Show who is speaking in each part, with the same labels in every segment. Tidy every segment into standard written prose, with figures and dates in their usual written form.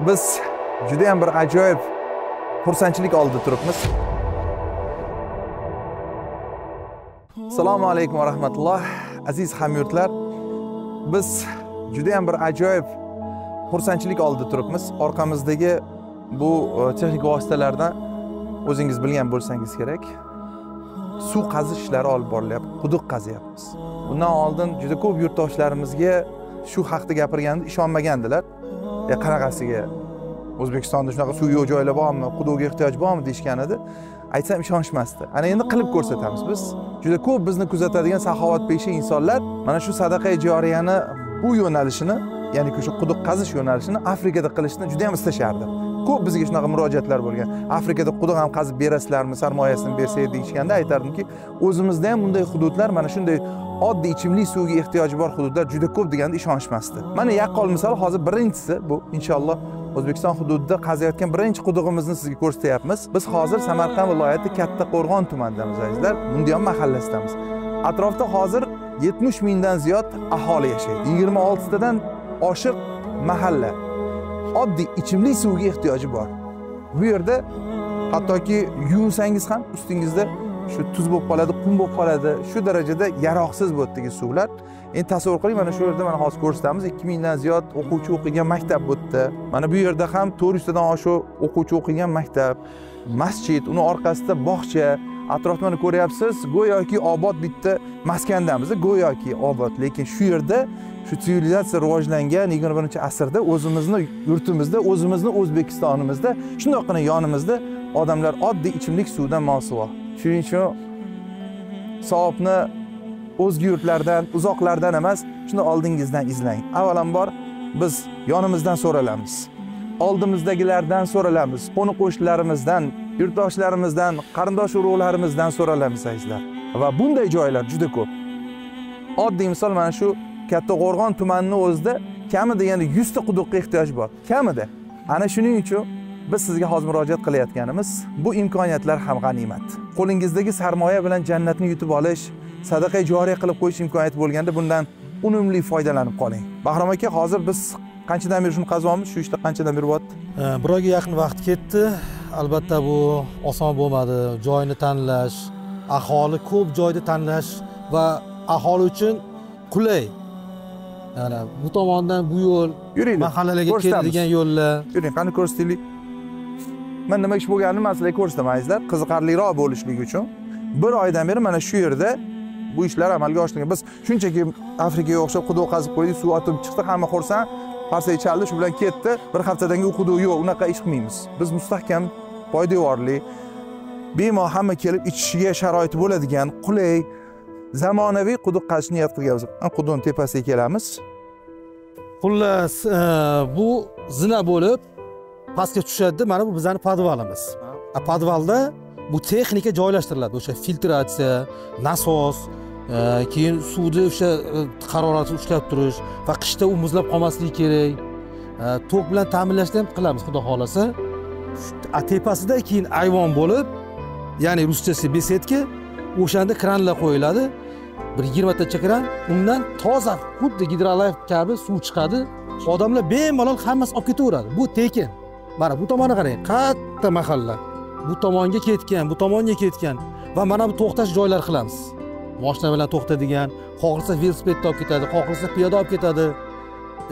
Speaker 1: Biz juda ham bir ajoyib xursandchilik oldida turibmiz. Assalomu alaykum va rahmatulloh. Aziz hamyurtlar, biz juda ham bir ajoyib xursandchilik oldida turibmiz. Orqamizdagi bu texnik vositalardan o'zingiz bilgan bo'lsangiz kerak. Suv qazish ishlari olib borilyapti, quduq qazyapmiz. Bundan oldin juda ko'p yurtdoshlarimizga shu haqda gapirganda ishonmagandilar. Qanaqasiga O'zbekistonda shunaqa suv yo'q joylar bormi, quduqga ehtiyoj bormi deyishgan edi. Aytsam ishonishmasdi. Ana endi qilib ko'rsatamiz biz. Juda ko'p bizni kuzatadigan saxovatpesha insonlar mana shu sadaqa joriyani bu yo'nalishini, ya'ni o'sha quduq qazish yo'nalishini Afrikada qilishni juda ham istashardi. Ko'p bizga shunaqa murojaatlar bo'lgan. Afrikada quduq ham qazib berasizlarmi, sarmoyasini bersak deyishganda aytardimki, o'zimizda ham bunday hududlar, mana shunday oddiy ichimlik suviga ehtiyoji bor hududlar juda ko'p deganda ishonishmasdi. Mana yaqqol misol hozir birinchisi bu, inshaalloh O'zbekiston hududida qaziyotgan birinchi qudug'imizni sizga ko'rsatyapmiz. Biz hozir Samarqand viloyati Kattaqo'rg'on tumanidamiz azizlar, Mundiyon mahallasidamiz. Atrofda hozir 70 mingdan ziyod aholi yashaydi. 26 tadan oshiq mahalla. Oddiy ichimlik suviga ehtiyoji bor. Bu yerda hattoki yuvinsangiz ham ustingizda shu tuz bo'lib qoladi, qum bo'lib qoladi. Shu darajada yaroqsiz bu yerdagi suvlar. Endi tasavvur qiling, mana shu yerda mana hozir ko'rsatamiz, 2000 dan ziyod o'quvchi o'qigan maktab bu yerda. Mana bu yerda ham 400 tadan oshiq o'quvchi o'qigan maktab, masjid, uni orqasida bog'cha. Atrofni mana ko'ryapsiz, go'yoki obod bitta maskandamiz, go'yoki obod, lekin shu yerda shu sivilizatsiya rivojlangan 21-asrda o'zimizni yurtimizda, o'zimizni O'zbekistonimizda shundoqqina yonimizda odamlar oddiy ichimlik suvidan mosuvo. Shuning uchun savobni o'zga yurtlardan, uzoqlardan emas, shuni oldingizdan izlang. Avvalambor biz yonimizdan so'ralamiz. Oldimizdagilardan so'ralamiz, qo'ni-qo'shnilarimizdan, yurtdoshlarimizdan, qarindosh urug'larimizdan so'ralamiz azizlar. Va bunday joylar juda ko'p. Oddiy misol mana shu Kattaqo'rg'on tumanining o'zida kamida yana 100 ta quduqqa ehtiyoj bor. Kamida. Ana shuning uchun biz sizga hozir murojaat qilayotganimiz, bu imkoniyatlar ham g'animat. Qo'lingizdagi sarmoya bilan jannatni yutib olish, sadaqa joriya qilib qo'yish imkoniyati bo'lganda bundan unumli foydalanib qoling. Bahrom aka, hozir biz qanchadan beri shuni qazyapmiz? Shu ishda qanchadan beri bo'lyapti?
Speaker 2: Bir oyga yaqin vaqt ketdi. Albatta bu oson bo'lmadi. Joyini tanlash, aholi ko'p joyda tanlash va aholi uchun qulay. Yana bu tomondan bu yo'l, mahallalarga keladigan yo'llar.
Speaker 1: Yuring, qani ko'rsataylik. Men nima ish bo'lganini men sizlarga ko'rsataman azizlar, qiziqarliroq bo'lishligi uchun. Bir oydan beri mana shu yerda bu ishlar amalga oshirilgan. Biz shunchaki Afrikaga o'xshab quduq qazib qo'ydik, suv otib chiqdi, hamma xursand, qarsak chaldi, shu bilan ketdi. Bir haftadan keyin u quduq yo'q, unaqa ish qilmaymiz. Biz mustahkam, poydevorli, bemalol hamma kelib ichishiga sharoiti bo'ladigan, qulay, zamonaviy quduq qazishni niyat qilganmiz. Quduqning tepasiga kelamiz.
Speaker 2: Xullas, bu zina bo'lib pastga tushadi. Mana bu bizning podvalimiz. Podvalda bu texnika joylashtiriladi. O'sha filtratsiya, nasos, keyin suvni o'sha haroratini ushlab turish va qishda u muzlab qolmasligi kerak. Tok bilan ta'minlashni ham qilamiz, xudo xolasa. Tepasida keyin ayvon bo'lib, ya'ni ruschasi besetka, o'shanda kranlar qo'yiladi. Bir 20 tacha kran, undan toza xuddi gidrolayf kabi suv chiqadi. Odamlar bemalol hammasi olib ketaveradi. Bu tekin. Mana bu tomonni qarang, katta mahalla. Bu tomonga ketgan, bu tomonga ketgan va mana bu to'xtash joylar qilamiz. Mashina bilan to'xtadigan, xohlasa velosipedda olib ketadi, xohlasa piyoda olib ketadi.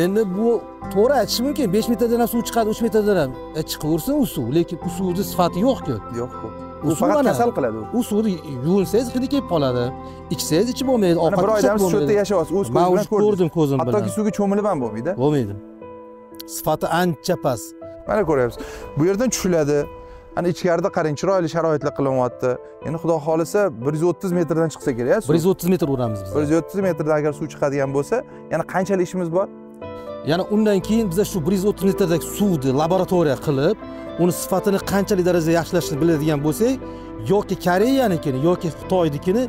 Speaker 2: Endi bu to'g'ri aytish mumkin, 5 metrdan ham suv chiqadi, 3 metrdan ham. Chiqaversin u suv, lekin u suvning sifati yo'q-ku.
Speaker 1: Yo'q-ku. U faqat kasal qiladi.
Speaker 2: U suvni yuvinsangiz hidi kelib qoladi. Ichsangiz ichib bo'lmaydi, ovqat
Speaker 1: bir oydan shu yerda yashayapsiz, o'z ko'zim bilan
Speaker 2: ko'rdim, ko'zim bilan.
Speaker 1: Hattoki suvga cho'milib ham bo'lmaydi.
Speaker 2: Bo'lmaydi. Sifati ancha past.
Speaker 1: Mana ko'ryapsiz. Bu yerdan tushiladi. Ana ichkarida qarang, chiroyli sharoitlar qilinyapti. Endi xudo xolisa 130 metrdan chiqsa kerak, suv.
Speaker 2: 130 metr uramiz biz.
Speaker 1: 130 metrdan agar suv chiqadigan bo'lsa, yana qanchalik ishimiz bor?
Speaker 2: Yana undan keyin biz shu 130 metrdagi suvni laboratoriya qilib, uni sifatini qanchalik darajada yaxshilashni biladigan bo'lsak, yoki Koreyanikini, yoki Xitoynikini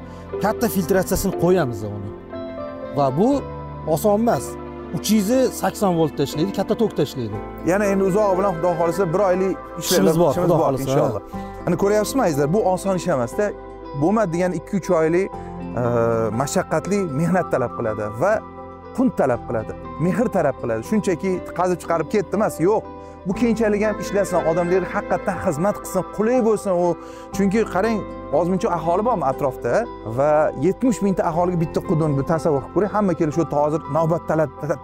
Speaker 2: katta filtratsiyasini qo'yamiz uni. Va bu oson emas. 380 voltda ishlaydi, katta tokda ishlaydi.
Speaker 1: Yana endi uzog'i bilan xudo xolisa bir oylik
Speaker 2: ishimiz bor, xudo xolisa
Speaker 1: inshaalloh. Ana ko'ryapsizmi azizlar, bu oson ish emas-da. Bo'lmadi degan 2-3 oylik mashaqqatli mehnat talab qiladi va qunt talab qiladi, mehr talab qiladi. Shunchaki qazib chiqarib ketdi emas, yo'q. Bu keyinchalik ham ishlasin, odamlarga haqiqatdan xizmat qilsin, qulay bo'lsin u. Chunki qarang, ozmuncha aholi bormi atrofda va 70 mingta aholiga bitta quduqni bu tasavvur qilib ko'ring, hamma kelib shu yerda hozir navbat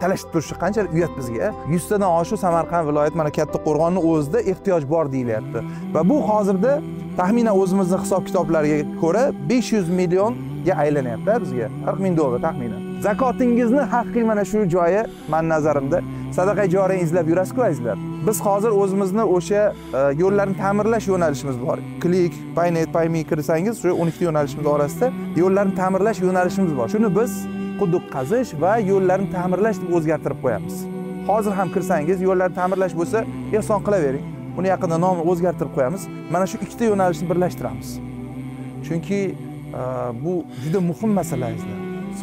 Speaker 1: talashib turishi qanchalik uyat bizga. 100 tadan oshiq Samarqand viloyati mana Kattaqo'rg'onning o'zida ehtiyoj bor deyilyapti. Va bu hozirda taxminan o'zimizning hisob-kitoblarga ko'ra 500 millionga aylanyapti bizga. 40 ming dollar taxminan. Zakotingizni haqiqiy mana shu joyi men nazarimda sadaqa joriya izlab yurasiz-ku azizlar. Biz hozir o'zimizni o'sha yo'llarni ta'mirlash yo'nalishimiz bor. Click, Paynet, Payme kirsangiz, shu 12 ta yo'nalishimiz orasida yo'llarni ta'mirlash yo'nalishimiz bor. Shuni biz quduq qazish va yo'llarni ta'mirlash deb o'zgartirib qo'yamiz. Hozir ham kirsangiz, yo'llarni ta'mirlash bo'lsa, ehson qilavering. Uni yaqinda nomini o'zgartirib qo'yamiz. Mana shu ikkita yo'nalishni birlashtiramiz. Chunki bu juda muhim masala azizlar.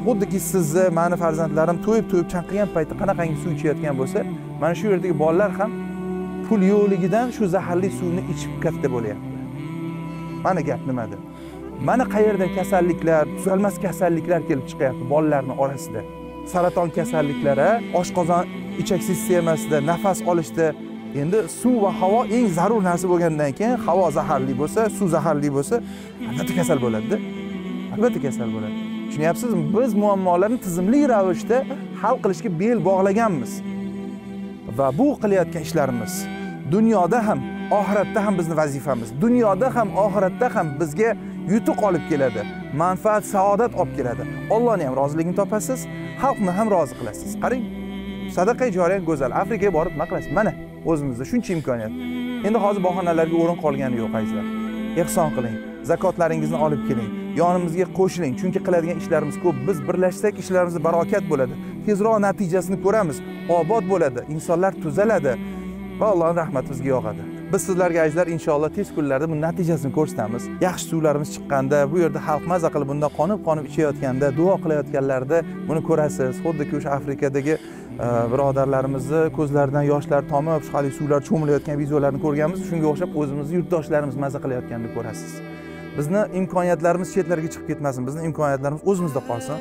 Speaker 1: Xuddiki sizni, meni farzandlarim to'yib-to'yib chanqigan paytda qanaqangi suv ichayotgan bo'lsa, mana shu yerdagi bolalar ham pul yo'qligidan shu zaharli suvni ichib katta bo'lyapti. Mana gap nimada? Mana qayerdan kasalliklar, tuzalmas kasalliklar kelib chiqyapti bolalarning orasida. Saraton kasalliklari, oshqozon ichak sistemasida, nafas olishda. Endi suv va havo eng zarur narsa bo'lgandan keyin havo zaharli bo'lsa, suv zaharli bo'lsa, albatta kasal bo'ladi-da. Albatta kasal bo'ladi. Tushunyapsizmi? Biz muammolarni tizimli ravishda hal qilishga bel bog'laganmiz. Va bu qilayotgan ishlarimiz dunyoda ham, oxiratda ham bizning vazifamiz. Dunyoda ham, oxiratda ham bizga yutuq olib keladi, manfaat, saodat olib keladi. Allohning ham roziligini topasiz, xalqni ham rozi qilasiz. Qarang, sadaqa joriya go'zal. Afrikaga borib nima qilasiz? Mana o'zimizda shuncha imkoniyat. Endi hozir bahonalarga o'rin qolgani yo'q azizlar. Ehson qiling, zakotlaringizni olib keling, yonimizga qo'shiling, chunki qiladigan ishlarimiz ko'p. Biz birlashsak ishlarimizda barokat bo'ladi. Tezroq natijasini ko'ramiz, obod bo'ladi, insonlar tuzaladi va Allohning rahmati bizga yog'adi. Biz sizlarga azizlar inshaalloh tez kunlarda bu natijasini ko'rsatamiz. Yaxshi suvlarimiz chiqqanda, bu yerda xalq maza qilib bundan qonib-qonib ichayotganda, duo qilayotganlarida buni ko'rasiz. Xuddiki o'sha Afrikadagi birodarlarimizni ko'zlaridan yoshlar tomib, shu hali suvlar cho'milayotgan videolarni ko'rganmiz. Shunga o'xshab o'zimizni yurtdoshlarimiz maza qilayotganini ko'rasiz. Bizni imkoniyatlarimiz chetlarga chiqib ketmasin, bizni imkoniyatlarimiz o'zimizda qolsin.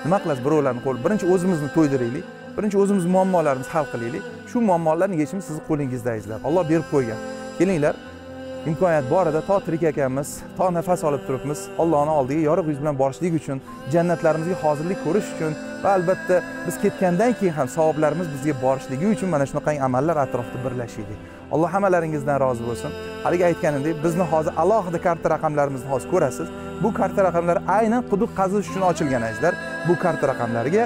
Speaker 1: Nima qilasiz birovlarni qo'l? Birinchi o'zimizni to'ydiraylik. Birinchi o'zimiz muammolarimizni hal qilaylik. Shu muammolarning yechimi sizning qo'lingizda azizlar. Alloh berib qo'ygan. Kelinglar, imkoniyat borida to tirik ekanmiz, to nafas olib turibmiz, Allohning oldiga yorug' yuz bilan borishlik uchun, jannatlarimizga hozirlik ko'rish uchun va albatta biz ketgandan keyin ham savoblarimiz bizga borishligi uchun mana shunaqangi amallar atrofida birlashaylik. Alloh hammalaringizdan rozi bo'lsin. Haligi aytganimdek, bizni hozir alohida karta raqamlarimizni hozir ko'rasiz. Bu karta raqamlari aynan quduq qazish uchun ochilgan azizlar. Bu karta raqamlariga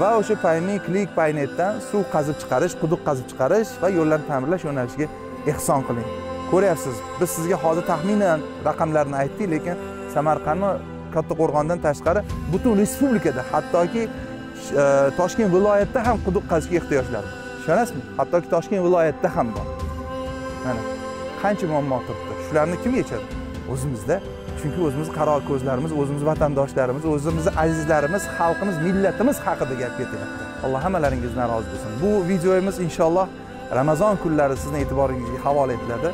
Speaker 1: va o'sha Payme, Click, Paynetdan suv qazib chiqarish, quduq qazib chiqarish va yo'llarni ta'mirlash yo'nalishiga ehson qiling. Ko'ryapsiz, biz sizga hozir taxminan raqamlarni aytdik, lekin Samarqandni Kattaqo'rg'ondan tashqari butun respublikada, hattoki Toshkent viloyatida ham quduq qazishga ehtiyojlar bor. Ishonasizmi? Hattoki Toshkent viloyatida ham bor. Mana qancha muammo turibdi. Shularni kim yechadi? O'zimizda. Chunki o'zimiz qaro ko'zlarimiz, o'zimiz vatandoshlarimiz, o'zimiz azizlarimiz, xalqimiz, millatimiz haqida gap ketyapti. Alloh hammalaringizdan rozi bo'lsin. Bu videomiz inshaalloh Ramazon kunlari sizning e'tiboringizga havola etiladi.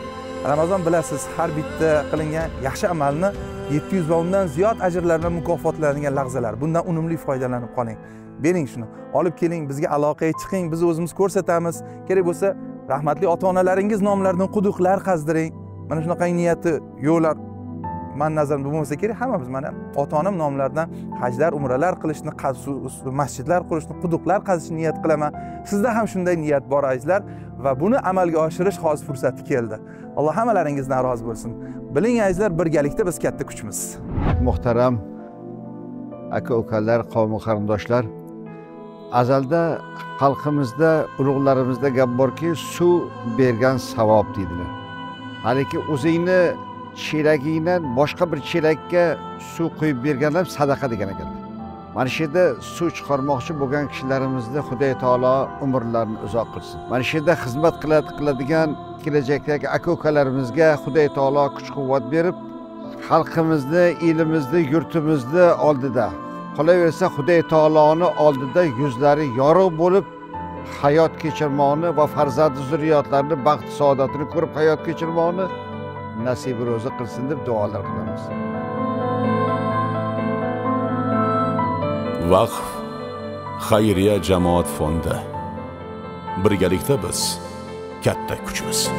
Speaker 1: Ramazon bilasiz, har bitta qilingan yaxshi amalni 700 va undan ziyod ajrlar bilan mukofotlanadigan lahzalar. Bundan unumli foydalanib qoling. Bering shuni, olib keling, bizga aloqaga chiqing, biz o'zimiz ko'rsatamiz. Kerak bo'lsa, rahmatli ota-onalaringiz nomlaridan quduqlar qazdiring. Mana shunaqangi niyati yo'qlar men nazarimda bo'lmasa kerak, hammamiz mana ota-onam nomlaridan hajlar, umralar qilishni, masjidlar qurishni, quduqlar qazishni niyat qilaman. Sizda ham shunday niyat bor azizlar va buni amalga oshirish hozir fursati keldi. Alloh hammalaringizdan rozi bo'lsin. Biling azizlar, birgalikda biz katta kuchmiz.
Speaker 3: Muhtaram aka-ukalar, qavm qarindoshlar, azalda xalqimizda, ulug'larimizda gap borki, suv bergan savob deydilar. Haliki o'zingni chelagingdan boshqa bir chelakka suv quyib bergan ham sadaqa degan ekanlar. Mana shu yerda suv chiqarmoqchi bo'lgan kishilarimizni Xudo taolo umrlarini uzoq qilsin. Mana shu yerda xizmat qiladigan kelajakdagi aka-ukalarimizga Xudo taolo kuch-quvvat berib, xalqimizni, elimizni, yurtimizni oldida, qolaversa Xudo taoloni oldida yuzlari yorug' bo'lib hayot kechirmoqni va farzand zurriyotlarini baxt saodatini ko'rib hayot kechirmoqni nasib ro'zi qilsin deb duolar qilamiz.
Speaker 4: Vaqf xayriya jamoat fondi. Birgalikda biz katta kuchmiz.